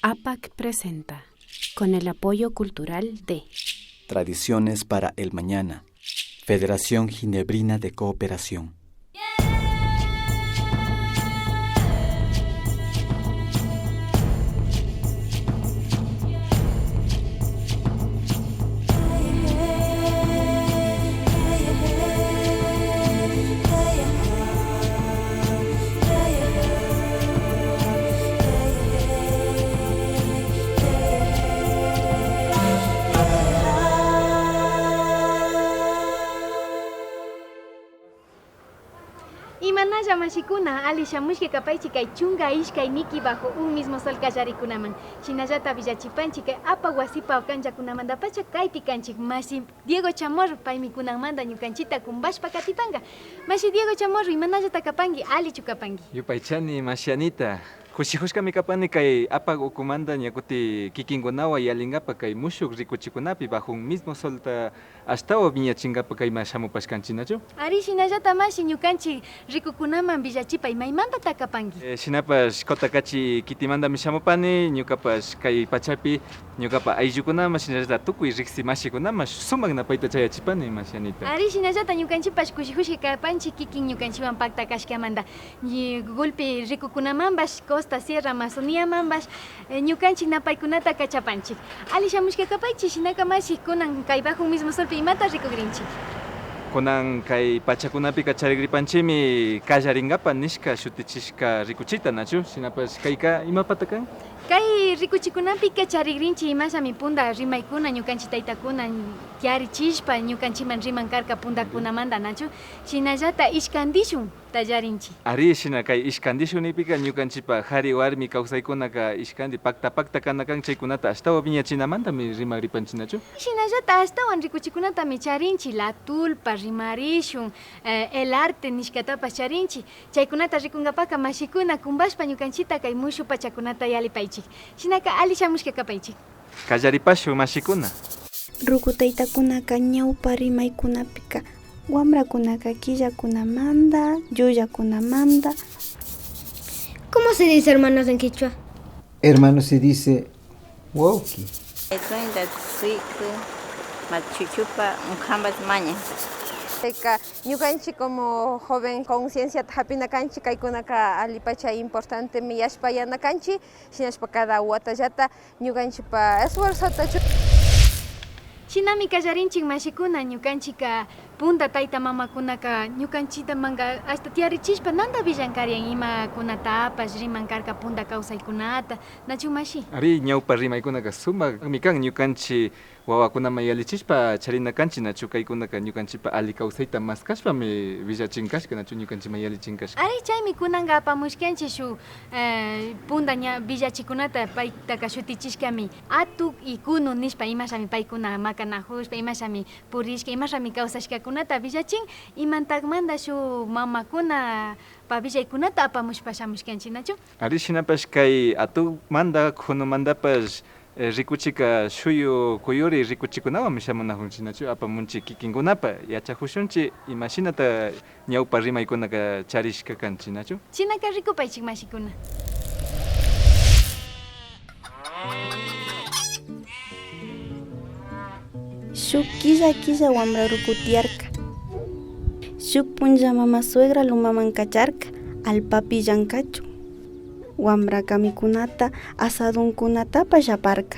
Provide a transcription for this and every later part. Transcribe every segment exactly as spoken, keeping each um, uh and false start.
APAC presenta, con el apoyo cultural de Tradiciones para el Mañana, Federación Ginebrina de Cooperación. Imanalla mashikuna, alli shamushka kapaychik kay chunka ishkay niki bajo un mismo sol kallarikunaman. Shinallata villachipanchik kay APAC wasipa kanllakunamantapacha kaypi kanchik mashi Diego Chamorro, paymi kunanmanta ñukanchita kumbashpa katipanka. Mashi Diego Chamorro, imanallata kapanki? Allichu kapanki? Yupaychani, mashi Anita. Kushijushkami kapani kay APAC ukumanta ña kuti kikinkunawan yallinkapa kay mushuk rikuchikunapi bajo un mismo solta ashtawan wiñachinkapak kayma shamupashkanchik, nachu? Ari, shinallata mashi, ñukanchik rikukunaman villachipay, maymantata kapanki? Eh, shinapash Kotakachi kitimantami shamupani, ñukapash kay pachapi ñukapa ayllukunaman, shinallata tukuy riksi mashikunaman sumak napayta chayachipani, mashi Anita. Ari, shinallata ñukanchikpash kushijushka kapanchik kikin ñukanchikwan pakta kashkamanta. Y gulpi rikukunamanpash, costa, sierra, amazoniamanpash, eh, ñukanchik napaykunata kachapanchik. Alli shamushka kapaychik, shinaka mashi, kunan kay bajo un mismo solpi imata rikugrinchik? Kunan kay pachakunapika charigripanchikmi kallarinkapa nishka shutichishka rikuchita, nachu? Shinapash kayka imapata kan? Kay rikuchikunapika charigrinchik imashami punta rimaykuna ñukanchik taytakuna tiyarichishpa ñukanchikman riman karka puntakunamanta, nachu? Shinallata ishkandishun tallarinchik. Ari, shina kay ishkandishun nikpika ñukanchikpa kari warmi kawsaykunaka ishkandi pakta pakta kana kan, chaykunata ashtawan wiñachinamantami rimagripanchik, nachu? Shinallata ashtawan rikuchikunatami charinchik, la tulpa rimarishun, eh, el arte nishkatapash charinchik. Chaykunata rikunkapaka mashikuna kumbashpa ñukanchikta kay mushu pachakunata yallipaychik. Shinaka alli shamushka kapaychik. Kallaripashun mashikuna. Ruku taytakunaka ñawpa rimaykunapika wamrakunaka killakunamanta, llullakunamanta. ¿Cómo se dice hermanos en quechua? Hermano se dice wawki. Tsuynta suyku, machuchupa unkhampas mañan. Chayka ñukanchik como joven concienciata hapina kanchik, kaykunaka allipacha importantemi yashpa yana kanchik, shinashpa cada watallata ñukanchikpa esfuerzota chu-. Shinami kallarinchik mashikuna, ñukanchikka punta tayta mamakunaka ñukanchiktamanka ashta tiyarichishpa nanta willan karian imakunatapash riman karka punta kawsaykunata, nachu mashi? Ari, ñawpa rimaykunaka sumakmi kan, ñukanchik wawakunaman yallichishpa charina kanchik, nachu? Kaykunaka ñukanchikpa alli kawsayta maskashpami willachin kashka, nachu? Ñukanchikman yallichin kashka. Ari, chaymi kunanka apamushkanchik shuk, eh, punta ña willachikunata, paytaka shutichishkami Atuk y Kunu nishpa, imashami paykuna makanajushpa, imashami purishka, imashami kawsashkakunata willachin, imantakmanta shuk mamakunapa willaykunata apamushpa shamushkanchik, nachu? Ari, shinapash kay Atukmanta, Kunumantapash, eh, rikuchika shuyu kuyuri rikuchikunawanmi shamunajunchik, nachu? Apamunchik kikinkunapa, yachajushunchik imashinata ñawpa rimaykunaka charishka kanchik, nachu? Shinaka rikupaychik mashikuna. Shuk killa killa wamra ruku tiyarka. Shuk punlla mama suegra lumaman kacharka, allpapi llankachun. Wamraka mikunata, asadunkunatapash aparka.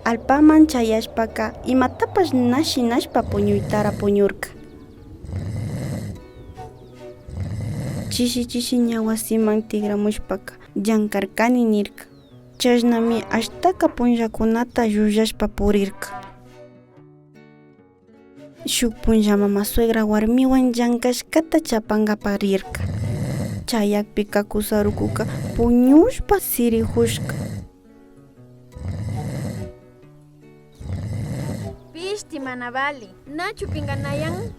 Allpaman chayashpaka imatapash na shinashpa puñuytara puñurka. Chishi chishi ñawasiman tikramushpaka llankarkani nirka. Chashnami ashtaka punllakunata llullashpa purirka. Shuk punlla mama suegra warmiwan llankashkata chapankapak rirka. Chayakpika kusarukuka puñushpa sirijushka. Pishti mana vali, nachu pinkanayan?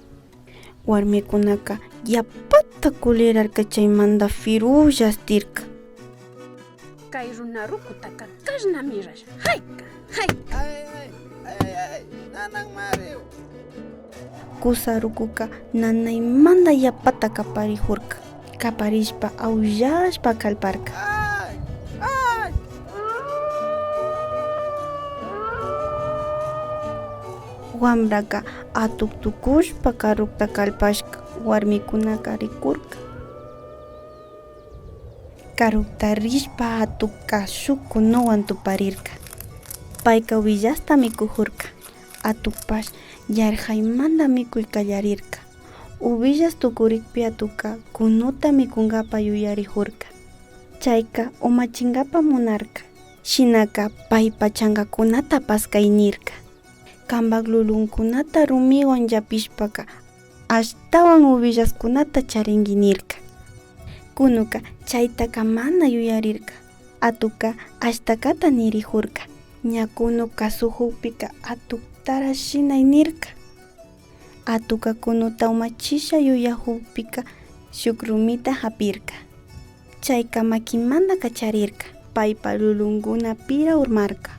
Warmikunaka yapata kulirarka, chaymanta firulla astirka. Kay runa rukutaka kashna mirasha. Hayka, hayka. Ay, ay, ay, ay, ay, nanan Mario. Kusa rukuka nanaymanta yapata kaparijurka. kaparishpa aullashpa kalparka. Wambraka atuk tukushpa karukta kalpashka warmikunaka rikurka. Karukta rishpa atukka shuk kunuwan tuparirka. Payka willasta mikujurka. Atukpash yarjaymanta mikuy kallarirka. Uvillas tukurikpi atukka kunuta mikunkapa yuyarijurka. Chayka umachinkapa munarka. Shinaka paypa chankakunata paskay nirka. Kampak lulunkunata rumiwan llapishpaka ashtawan uvillaskunata charinki nirka. Kunuka chaytaka mana yuyarirka. Atukka ashtakata nirijurka. Ña kunu kasujukpika atuktara shinay nirka. Atuka kunuta umachisha yuyajukpika shuk rumita japirka. Chayka makimanta kacharirka, paypa lulunkunapira urmarka.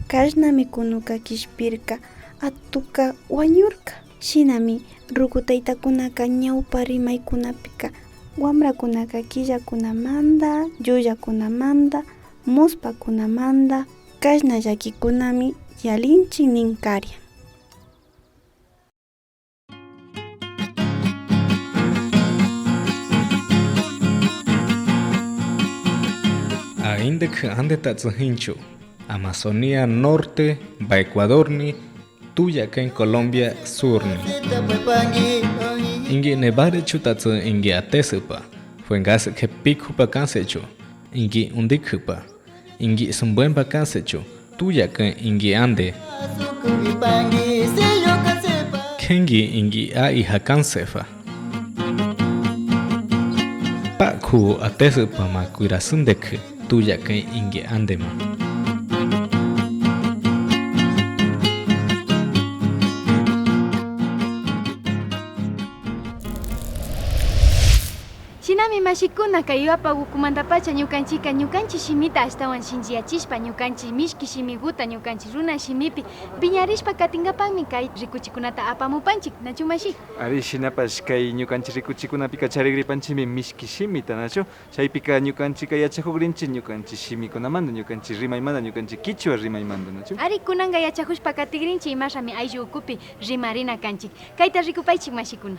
Kashnami kunuka kishpirka, atuka wañurka. Shinami ruku taytakunaka ñawpa rimaykunapika wamrakunaka killakunamanta, llullakunamanta, muspakunamanta kashna llakikunami yalinchin nin karian. Aindak Ande tatsi hinchu, Amazonía norte, ba Ecuador ni, tuya kan Colombia sur ni. Ingi nebare chu tatsi ingi atesipa, fue ngase ke piku pa kanse chu, ingi undikupa. Ingi sumbuenpa kanse chu, tuya kan ingi Ande. Kengi ingi a iha kansefa. Paku atesipa ma kuirasundek, tuya kan ingi Andema. Shinami mashikuna, kay yapa ukumantapacha ñukanchika ñukanchi shimita ashtawan shinchiyachishpa, ñukanchi mishki shimiguta ñukanchi runa shimipi piñarishpa katinkapakmi kay rikuchikunata apamupanchik, nachu mashi? Ari, shinapash kay ñukanchi rikuchikunapika charigripanchimi mishki shimita, nachu? Chaypika ñukanchika yachajugrinchi ñukanchi shimikunamanta, ñukanchi rimaymanta, ñukanchi kichwa rimaymanta, nachu? Ari, kunanka yachajushpa katigrinchi imashami ayllu ukupi rimarina kanchik. Kayta rikupaychik, mashikuna.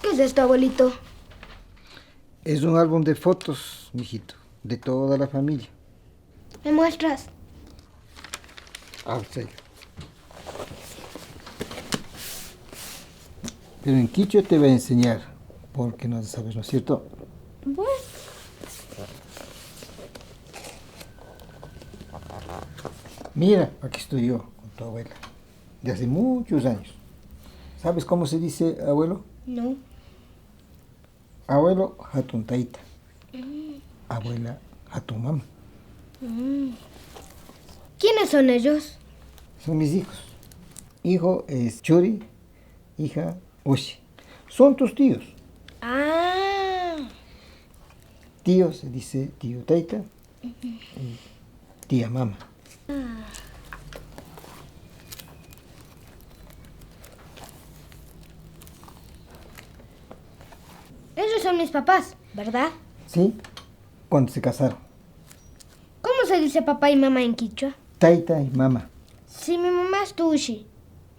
¿Qué es esto, abuelito? Es un álbum de fotos, mijito, de toda la familia. ¿Me muestras? Ah, sí. Pero en quichua te voy a enseñar, porque no sabes, ¿no es cierto? Bueno. Mira, aquí estoy yo con tu abuela, de hace muchos años. ¿Sabes cómo se dice abuelo? No. Abuelo, hatun tayta. Mm. Abuela, hatun mama. Mm. ¿Quiénes son ellos? Son mis hijos. Hijo es churi, hija ushi. Son tus tíos. Ah. Tío se dice tío tayta. Y tía mama. Ellos son mis papás, ¿verdad? Sí, cuando se casaron. ¿Cómo se dice papá y mamá en quichua? Tayta y mama. Si mi mamá es tu ushi,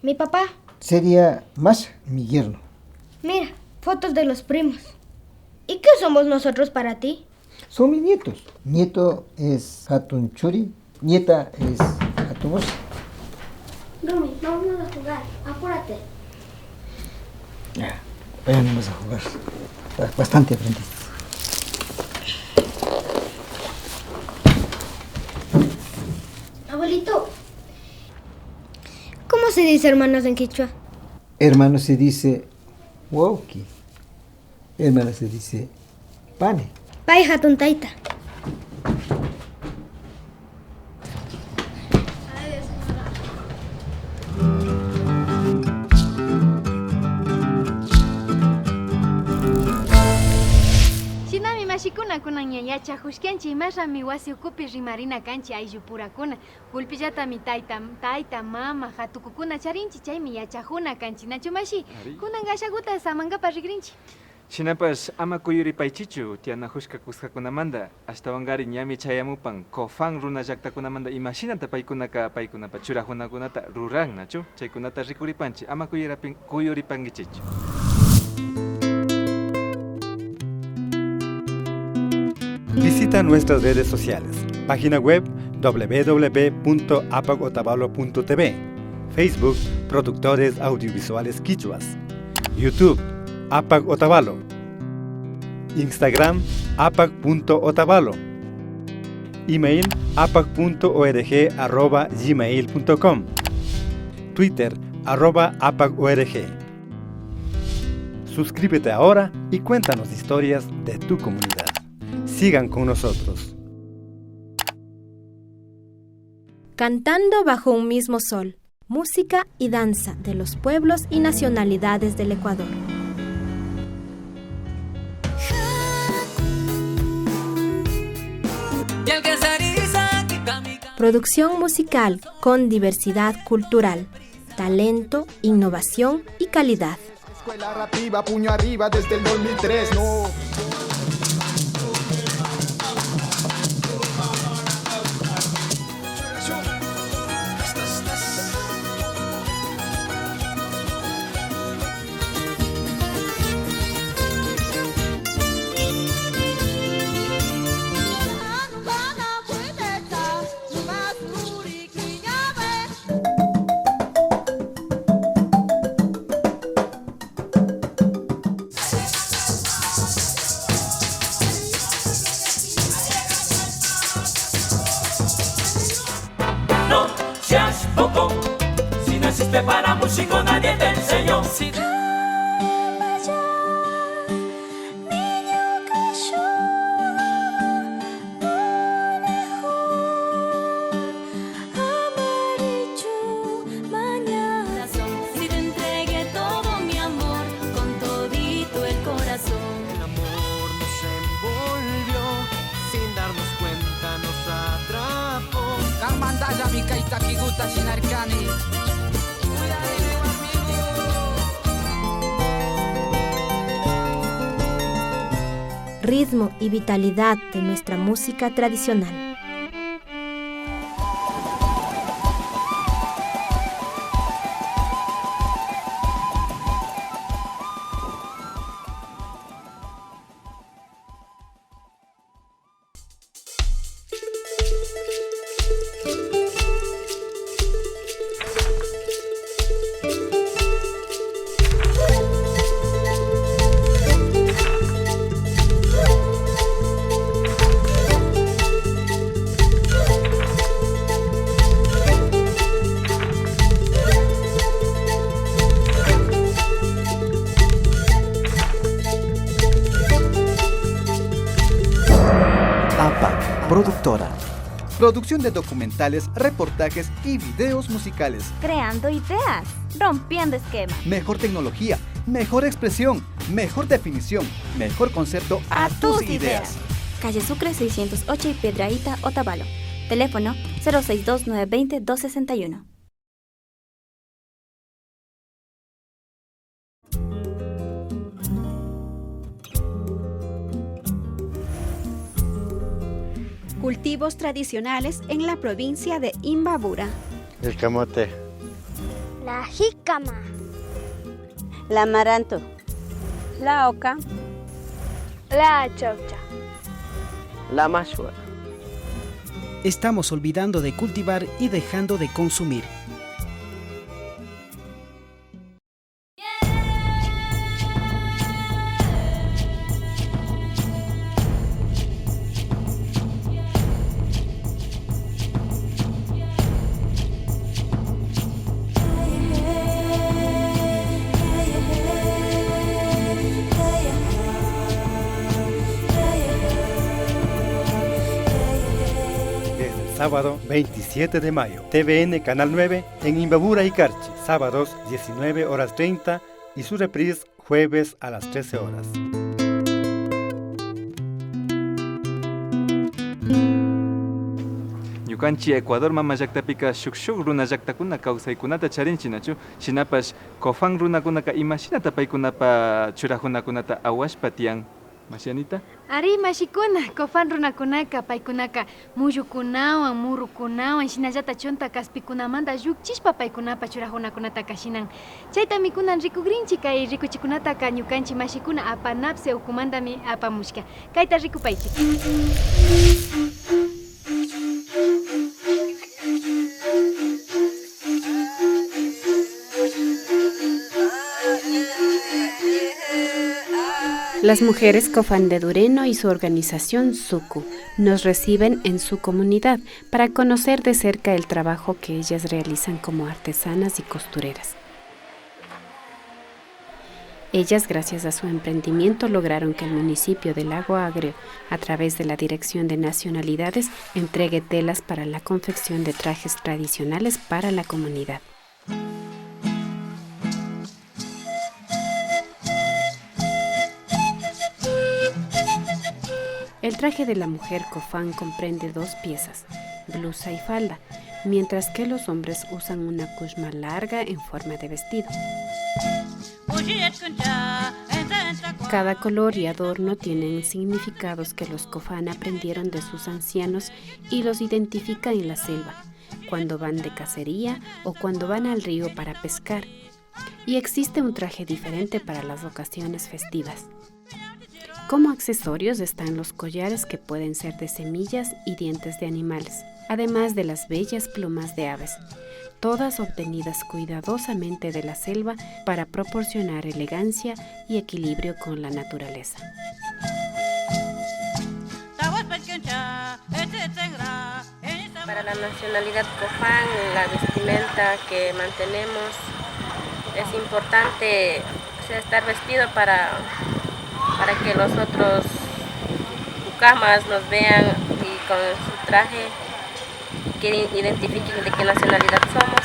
mi papá. Sería masha, mi yerno. Mira, fotos de los primos. ¿Y qué somos nosotros para ti? Son mis nietos. Nieto es hatun churi, nieta es hatun ushi. Rumi, vámonos a jugar. Apúrate. Ya, vayamos a jugar. Ba-, bastante aprendiste. Abuelito, ¿cómo se dice hermanos en quichua? Hermano se dice wawki. Hermana se dice pani. Pay hatun tayta. Kunan ña yachajushkanchik imarami wasi ukupi rimarina kanchik ayllupurakuna. Kullpillatami tayta, tayta, mama, jatukukuna charinchik, chaymi yachajuna kanchik, nachu mashi? Ari. Kunanka ashaguta samangapa rigrinchik. Shinapash ama kuyuripaychichu tiyanajushka kuskakunamanta, ashtawankari ñami chayamupan Cofán runa llaktakunamanta imashinata paykunaka paykunapa churajunakunata ruran, nachu? Chaykunata rikuripanchik, ama kuyuripin-, kuyuripankichichu. Visita nuestras redes sociales. Página web w w w punto apac otavalo punto t v. Facebook, Productores Audiovisuales Quichuas. YouTube, Apac Otavalo. Instagram, apac punto otavalo. Email, apac punto org arroba gmail punto com. Twitter, arroba apac org. Suscríbete ahora y cuéntanos historias de tu comunidad. Sigan con nosotros. Cantando bajo un mismo sol. Música y danza de los pueblos y nacionalidades del Ecuador. Producción musical con diversidad cultural, talento, innovación y calidad. Escuela Rapiva, puño arriba desde el dos mil tres, no. No seas bobo, si naciste para músico nadie te enseñó. Si Amarichu mañana. Si te entregué todo mi amor con todito el corazón. El amor nos envolvió, sin darnos cuenta nos atrapó. Kanmantallami kay takiguta shinarkani. Ritmo y vitalidad de nuestra música tradicional. Productora. Producción de documentales, reportajes y videos musicales. Creando ideas, rompiendo esquemas. Mejor tecnología, mejor expresión, mejor definición, mejor concepto a tus ideas. Calle Sucre seiscientos ocho y Piedrahita, Otavalo. Teléfono cero seis dos nueve veinte dos sesenta y uno. Cultivos tradicionales en la provincia de Imbabura. El camote. La jícama. La amaranto. La oca. La chaucha. La mashua. Estamos olvidando de cultivar y dejando de consumir. Desde el sábado veintisiete de mayo, T V N Canal nueve en Imbabura y Carchi, sábados diecinueve horas treinta y su reprise jueves a las trece horas. Kanchi Ecuador mama llaktapika shuk shuk runa llaktakuna kawsaykunata charinchi, nachu? Shinapash Cofán runakunaka imashinata paykunapa churajunakunata awashpa tiyan, mashi Anita? Ari, mashikuna, Cofán runakunaka, paykunaka mullukunawan, murukunawan, shinallata chunta kaspikunamanta llukchishpa paykunapa churajunakunata kashinan. Chaytami kunan rikugrinchi, kay rikuchikunataka ñukanchi mashikuna Apanapse ukumantami apamushka. Kayta rikupaychi. Las mujeres Cofán de Dureno y su organización Suku nos reciben en su comunidad para conocer de cerca el trabajo que ellas realizan como artesanas y costureras. Ellas, gracias a su emprendimiento, lograron que el municipio de Lago Agrio, a través de la Dirección de Nacionalidades, entregue telas para la confección de trajes tradicionales para la comunidad. El traje de la mujer Cofán comprende dos piezas, blusa y falda, mientras que los hombres usan una kushma larga en forma de vestido. Cada color y adorno tienen significados que los Cofán aprendieron de sus ancianos y los identifica en la selva, cuando van de cacería o cuando van al río para pescar. Y existe un traje diferente para las ocasiones festivas. Como accesorios están los collares que pueden ser de semillas y dientes de animales, además de las bellas plumas de aves, todas obtenidas cuidadosamente de la selva para proporcionar elegancia y equilibrio con la naturaleza. Para la nacionalidad Cofán, la vestimenta que mantenemos es importante, o sea, estar vestido para, para que los otros pucamas nos vean y con su traje que identifiquen de qué nacionalidad somos.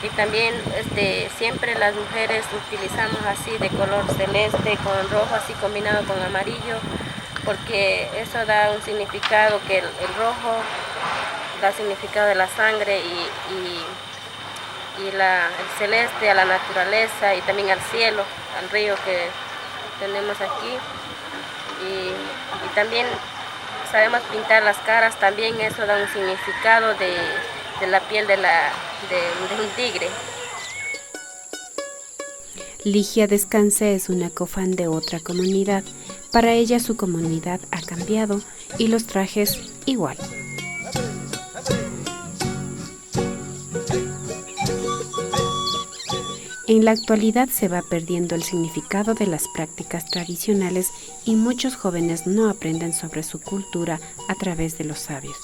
Y también, este, siempre las mujeres utilizamos así de color celeste con rojo, así combinado con amarillo, porque eso da un significado que el, el rojo da significado de la sangre y, y, y la, el celeste a la naturaleza y también al cielo, al río que tenemos aquí. Y, y también sabemos pintar las caras, también eso da un significado de, de la piel de la, de, de un tigre. Ligia Descanse es una Cofán de otra comunidad. Para ella su comunidad ha cambiado y los trajes igual. En la actualidad se va perdiendo el significado de las prácticas tradicionales y muchos jóvenes no aprenden sobre su cultura a través de los sabios.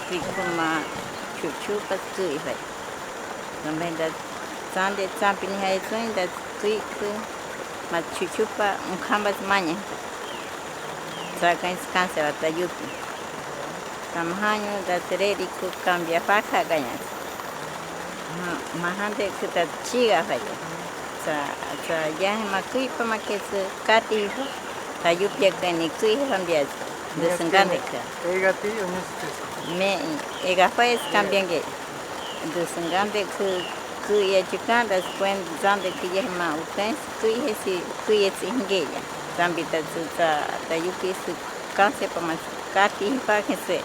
Rikuman chuchupa kuypay. También da sande tsampi ni hay tsuin da kuyku ma chuchupa un kambas maña. Sakan kanse bata yupi. Tamahaño da sereriku cambia faja gañas. Mahande kuta chiga faya. Sa, sa yahe ma kuypa ma kesu kati hijo. Sa yupia kani kuy hijo cambias. Desengande ka. Ega ti o neste. Me, ega faya cambian que. Desengande ku, kuya chukanda cuenta zande kuya ma utense kuya si kuya tsingeya. Zambita tsa tayuki su kanse pa mas kati pa que se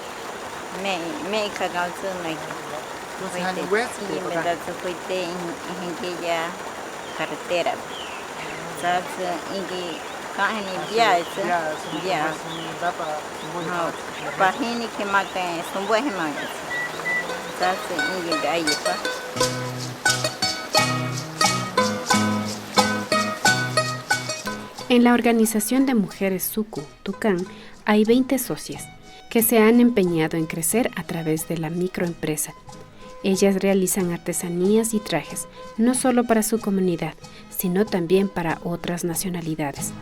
me, me kagan su me. Entonces, han wes ni. Meta su kuite hingeya carretera. Sas ingi kahini bia es bia. Pahini que maka sumbuehe ma. Sas ingi de ahí pa. En la organización de mujeres Suku Tucán hay veinte socias que se han empeñado en crecer a través de la microempresa. Ellas realizan artesanías y trajes, no solo para su comunidad, sino también para otras nacionalidades.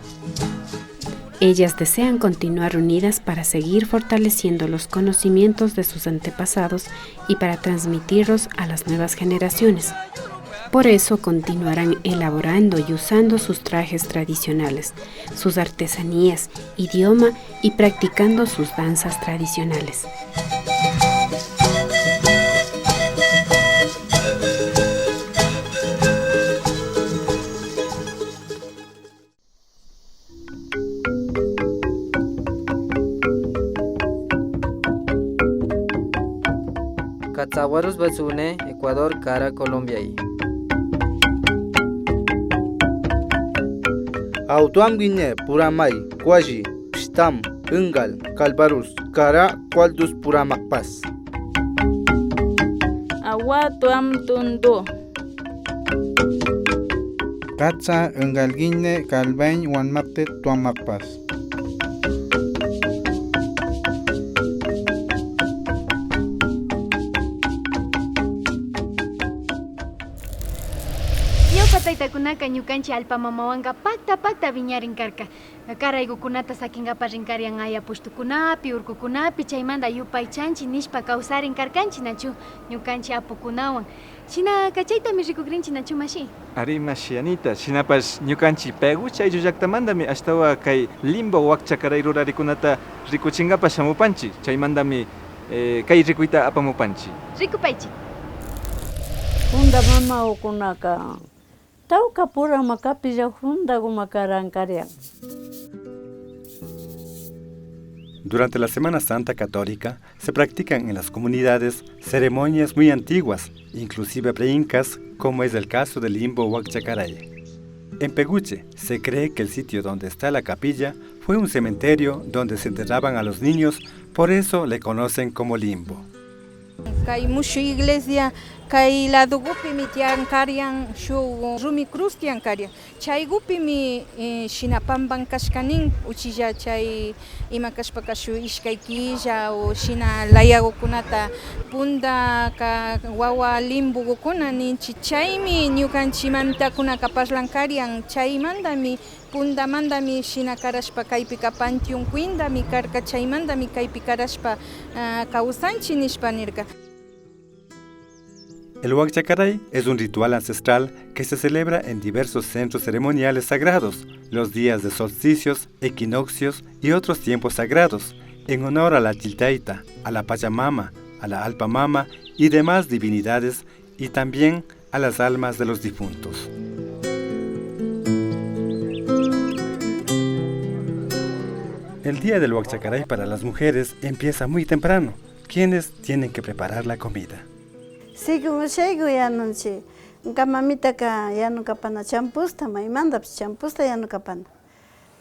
Ellas desean continuar unidas para seguir fortaleciendo los conocimientos de sus antepasados y para transmitirlos a las nuevas generaciones. Por eso continuarán elaborando y usando sus trajes tradicionales, sus artesanías, idioma y practicando sus danzas tradicionales. Katsawarus basune Ecuador kara Colombia y. Autuam guine puramai, kuaji, pistam, ingal, kalbarus, kara, kualdus puramakpas. Awa tuam tundu. Katsa, ingalguine, kalbain, wanmakte, tuamakpas. Ñawpa taytakunaka ñukanchik allpa mamawanka pakta pakta wiñarin karka. Karaygukunata sakinkapak rinkarin aya pushtukunapi, urkukunapi, chaymanta yupaychanchik nishpa kawsarin karkanchik nachu ñukanchik apukunawan. Shinaka chaytami rikukrinchik nachu mashi? Ari mashi Anita, shinapash ñukanchik Peguche ayllu llaktamantami ashtawan kay limbo wakcha karay rurarikunata rikuchinkapak shamupanchik, chaymantami eh, kay rikuyta apamupanchik. Rikupaychik. Punta mamagukunaka tawka purama kapilla huntaguma karan karian. Durante la Semana Santa Católica se practican en las comunidades ceremonias muy antiguas, inclusive preincas, como es el caso del limbo Huacchacaray. En Peguche se cree que el sitio donde está la capilla fue un cementerio donde se enterraban a los niños, por eso le conocen como limbo. Kay mushu iglesia kay ladogupimi tiyan karian, shuk rumi cruz tiyan karian. Chaygupimi, eh, shina pamban kashka nin, uchilla chay ima kashpaka shuk ishkay killa o shina layagukunata puntaka wawa limbogukuna ninchik. Chaymi ñukanchik mamitakunaka parlan karian, chaymantami puntamantami shina karashpa kaypika panteón cuindami karka, chaymantami kaypi karashpa, ah, kawsanchik nishpa nirka. El Huacchacaray es un ritual ancestral que se celebra en diversos centros ceremoniales sagrados, los días de solsticios, equinoccios y otros tiempos sagrados, en honor a la Chilltayta, a la Pachamama, a la Alpamama y demás divinidades, y también a las almas de los difuntos. El día del Huacchacaray para las mujeres empieza muy temprano, quienes tienen que preparar la comida. Sigun shaygu yanunchik. Ñuka mamitaka yanukapana champusta, maymantapish champusta yanukapana.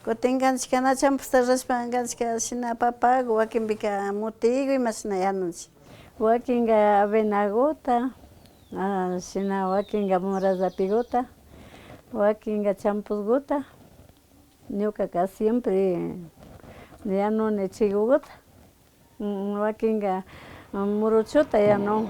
Kutin kanchikka na champusta rashpa kanchikka shina papagu, wakinpika mutigu imashina yanunchik. Wakinka avenaguta, ah, shina wakinka murallapiguta, wakinka champusguta. Ñukaka siempre yanuni chiguguta. Mm, wakinka, mm, muruchuta yanun.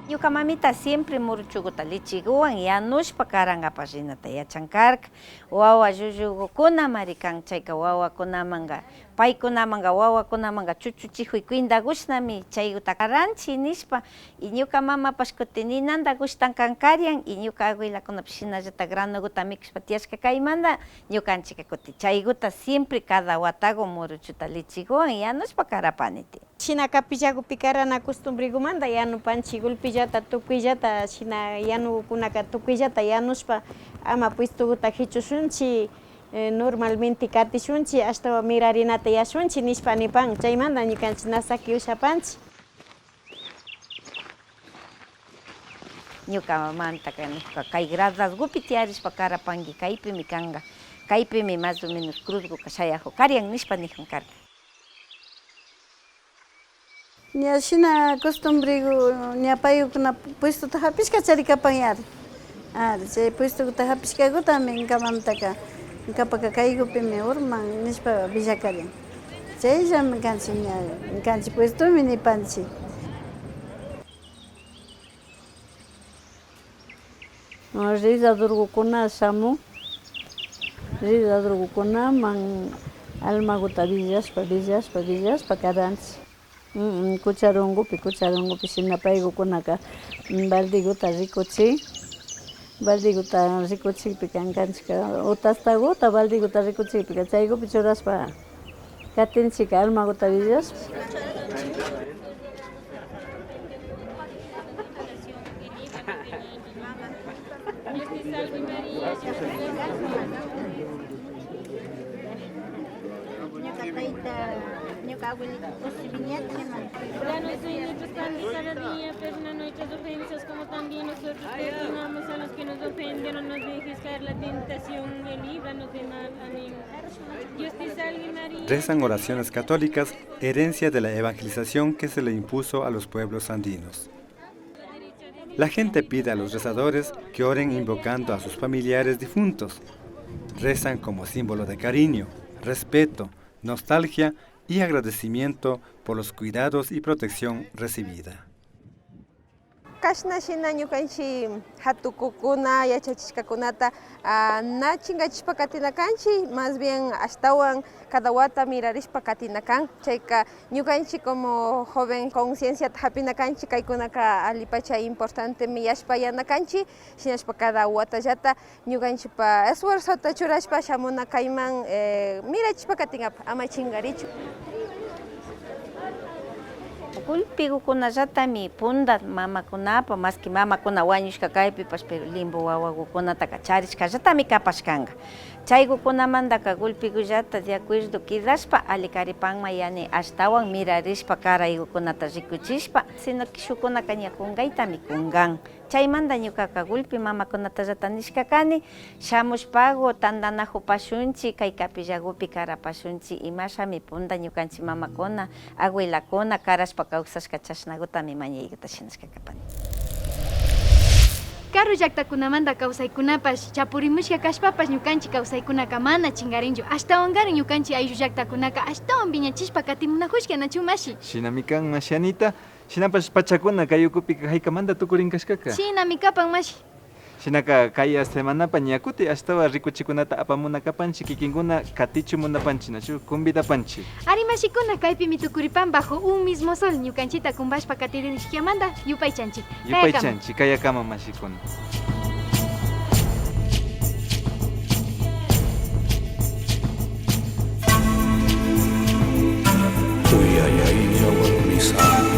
Ñuka mamita siempre muruchuguta lichiguwan yanushpa karankapak rinata yachan karka. Wawa llullugukunamari kan chayka wawakunamanka, paykunamanka, wawakunamanka chuchuchijuy cuindagushnami chayguta karanchik nishpa. Y ñuka mamapash kutin ninanta gushtan kan karian, y ñuka abuelakunapash shinallata granoguta mikushpa tiyashka kaymanta, ñukanchikka kutin chayguta siempre cada watagu muruchuta lichiguwan yanushpa karapani tiyan. Shina kapillagupi karana costumbregumanta yanupanchik, gulpillata, tukuyllata, shina yanugukunaka tukuyllata yanushpa ama puestoguta jichushunchik, eh, normalmente katishunchik, ashtawan mirarinata yashunchik nishpa nipan, chaymanta ñukanchik na saki ushapanchik. Ñuka mamitaka nijka, kay gradasgupi tiyarishpa karapanki, kaypimi kanka, kaypimi más o menos cruzguka shayaju karian nishpa nijan karka. Ña shina costumbregu ña paygukuna puestota japishka charikapan yari. Ari, chay puestoguta japishkagutami ñuka mamitaka, ñukapaka kaygupimi urman nishpa willakarin. Chayllami kanchik ña, ñukanchik puestomi nipanchik. Rizadorgukuna shamun, Ridadrokukunaman almaguta villashpa, villashpa, villashpa karanchik. Mm, kucharunkupi, kucharunkupi shina paykukunaka, mm, baldiguta rikuchin, baldiguta rikuchikpi kankanchikka, o tastaguta, baldiguta rikuchikpika chaykupi churashpa katinchik almaguta villashpa. Ñuka tayta, ñuka abuelita kusiviñata. Danos hoy nuestro pan de cada día, perdona nuestras ofensas, como también nosotros perdonamos a los que nos ofenden, no nos dejes caer la tentación y líbranos del mal. Amén. Dios te salve María. Rezan oraciones católicas, herencia de la evangelización que se le impuso a los pueblos andinos. La gente pide a los rezadores que oren invocando a sus familiares difuntos. Rezan como símbolo de cariño, respeto, nostalgia y agradecimiento por los cuidados y protección recibida. Kashna shina ñukanchik jatukukuna, yachachishkakunata, ah, na chinkachishpa katina kanchik, más bien ashtawan cada wata mirarishpa katina kan. Chayka ñukanchik como joven concienciata japina kanchik, kaykunaka allipacha importantemi yashpa yana kanchik, shinashpa cada watallata ñukanchikpa esfuerzota churashpa shamuna kayman, eh, mirachishpa katinkapak, ama chinkarichun. Gulpigukunallatami punta mamakunapa, maski mamakuna wañushka kaypipash, pero limbo wawagukunataka charishkallatami kapashkanka. Chaygukunamantaka gulpigullata de acuerdo quedashpa alli karipanman yani, ashtawan mirarishpa karaygukunata rikuchishpa, sino que shukkunaka ña kunkaytami kunkan. Chaymanta ñukaka gulpi mamakunatallata nishka kani, shamushpagu tantanajupashunchik, kay kapillagupi karapashunchik, imashami punta ñukanchik mamakuna, abuelakuna karashpa kawsashka chashnagutami mañayguta shinashka kapani. Karu llaktakunamanta kawsaykunapash chapurimushka kashpapash ñukanchik kawsaykunaka mana chinkarinchu, ashtawankarin ñukanchik ayllu llaktakunaka ashtawan wiñachishpa katimunajushka, nachu mashi? Shinami kan, mashi Anita. Shinapash pachakuna kay ukupika jaykamanta tukurin kashkaka. Shinami kapan, mashi. Shinaka kaya semanapa ña kuti ashtawan rikuchikunata apamuna kapanchik, kikinkuna katichun munapanchik, nachu? Convidapanchik. Ari mashikuna, kaypimi tukuripan bajo un mismo sol ñukanchikta kumpashpa katirishkamanta yupaychanchik. Yupaychanchik, kayakama mashikuna. Uyayaylla warmisa.